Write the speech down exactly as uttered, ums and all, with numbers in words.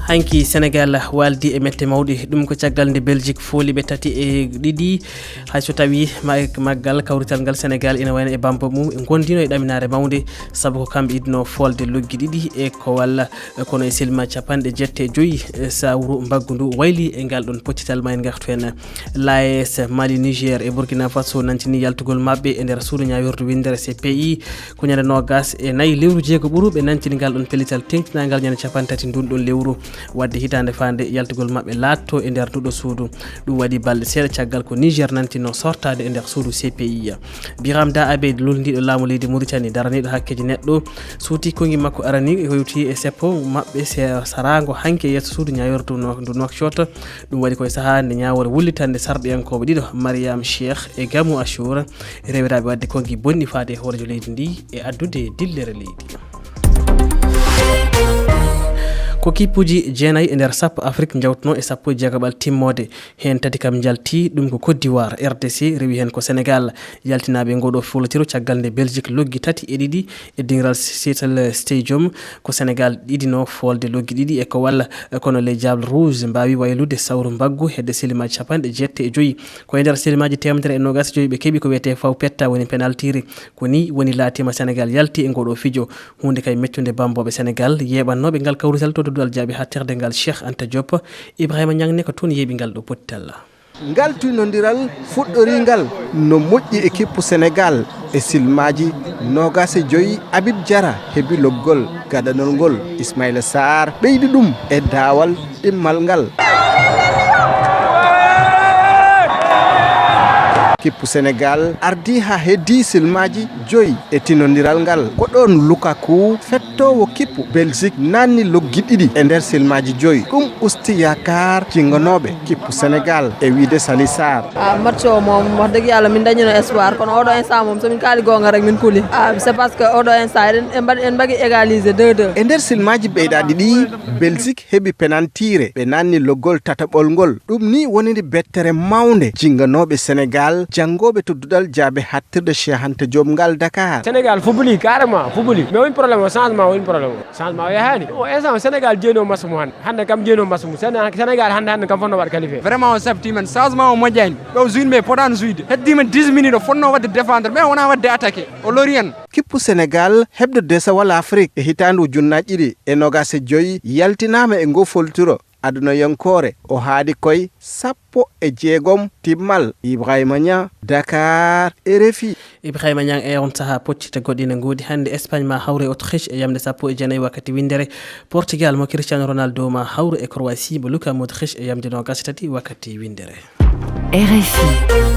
Hanki Senegal waaldi e mette mawɗe, ɗum ko caggal nde Belgique fooli ɓe tati e ɗiɗi, hay so tawi ma-, maggal kawrital ngal Senegal ina wayno e bambo mum, e gondino e ɗaminaare mawnde, sabu ko kamɓe idno foolde loggi ɗiɗi e ko walla, kono e silma capanɗe jeetati e joyi, e sawru mbaggu ndu wayli e ngal ɗon pottital ma en ngartu heen. L'A E S Mali, Niger e Burkina Faso nantini yaltugol maɓɓe e nder suudu ñaawirdu winndere C P I. Ko ñande noogas e nayi lewru jeego ɓuru ɓe nantini ngal ɗon pellital teeŋtinangal ñande capanɗe tati ndun ɗon lewru, wadde hitaande faande yaltugol maɓɓe laatto e nder nduɗo suudu. Ɗum waɗi balɗe seeɗa caggal ko Niger nantino sortaade e nder suudu C P I. Biram Da Abeid, lolniiɗo laamu leydi Mauritanie, daraniiɗo hakkeeji neɗɗo, suuti konngi makko arani, hewti e seppo maɓɓe se-, saraango hanki e yeeso suudu ñaawirdu no-, ndu Nouakchott. Ɗum waɗi koye sahaa nde ñaawore wullitande sarɗiyankooɓe ɗiɗo, Mariam Cheikh e Gamu Achour, rewiraaɓe waɗde konngi bonni faade e hooreejo leydi ndi e addude dillere leydi. Ko kippuji jeenayi e nder sappo Afrik njawtuno e sappo e jeegaɓal timmoode. Heen tati kam njalti, ɗum ko Côte d'Ivoire, R D C, rewi heen ko Senegal. Yaltinaaɓe ngoo ɗoo foolotiro caggal nde Belgique loggi tati e ɗiɗi e diŋral Settle Stadium, ko Senegal idino foolde loggi ɗiɗi e ko walla, kono Les Diables Rouges mbaawi waylude sawru mbaggu hedde silimaaji capanɗe jeetati e joyi. Ko e nder silimaaji teemedere e noogas e joyi ɓe keɓi ko wiyetee faw petta woni penaltiri. Ko ni woni laatima Senegal yalti e ngoo ɗoo fijo. Huunde kay mettunde bambooɓe Senegal, yeeɓannooɓe ngal kawrital to duɗal jaaɓi haaɗtirde ngal Cheikh Anta Diop. Ibrahima Niang ne ko toon yeeɓi ngal ɗoo pottital. Ngal tuynondiral fuɗɗoringal no moƴƴi e kippu Senegal e silmaaji noogas e joyi. Habib Diarra heɓi loggol gadanol ngol. Ismaila Sarr ɓeydi ɗum e daawal ɗimmal ngal. Kippu Senegal ardi haa heddii silmaaji joyi e tinondiral ngal. Ko ɗoon Lukaku, fettoowo kippu Belgique, naanni loggi ɗiɗi e nder silmaaji joyi. Ɗum usti yaakaar jinganooɓe kippu Senegal e wiyde Sali Sarr. Ah, match o moom, wax dëgg Yàlla, min dañu na espoir, kono oɗo instant moom, so min kaali goonga rek, min kuli. Ah, c'est parce que oɗo instant eɗen, en mbaɗi, en mbaɗi égaliser deux deux. E nder silmaaji ɓeydaaɗi ɗi, Belgique heɓi penantiire, ɓe naanni loggol tataɓol ngol. Ɗum ni woniri bettere mawnde jinganooɓe Senegal, janngooɓe to duɗal jaaɓe haaɗtirde Cheikh Anta Diop ngal Dakar. Senegal fubli, carrément fubli. Mais woni problème o, changement woni problème o. Changement o yahaani. O instant o Senegal jeeno match mo hannde. Hannde kam jeeno match mo. Sene-, Senegal hannde, hannde kam fotno waɗ qualifié. Vraiment o sabti men, changement o moƴƴaani. Ɗo joueur ɓe potaani jouer. Heddii men dix minutes o fotno waɗde défendre, mais wonaa waɗde attaqué. O lori en. Kippu Senegal heɓde desawal Afrik e hitaande ujunnaaji ɗiɗi e noogas e joyi yaltinaama e ngoo foltiro aduna yonkoore. O haaɗi koye sappo e jeegom timmal. Ibrahima Niang, Dakar, R F I. Ibrahima Niang, e on sahaa poccite goɗɗi ne ngoodi hannde. Espagne ma hawre Autriche e yamde sappo e jeenayi wakkati winndere. Portugal mo Cristiano Ronaldo ma hawre e Croatie mo Luka Modric e yamde noogas e tati wakkati winndere. R F I.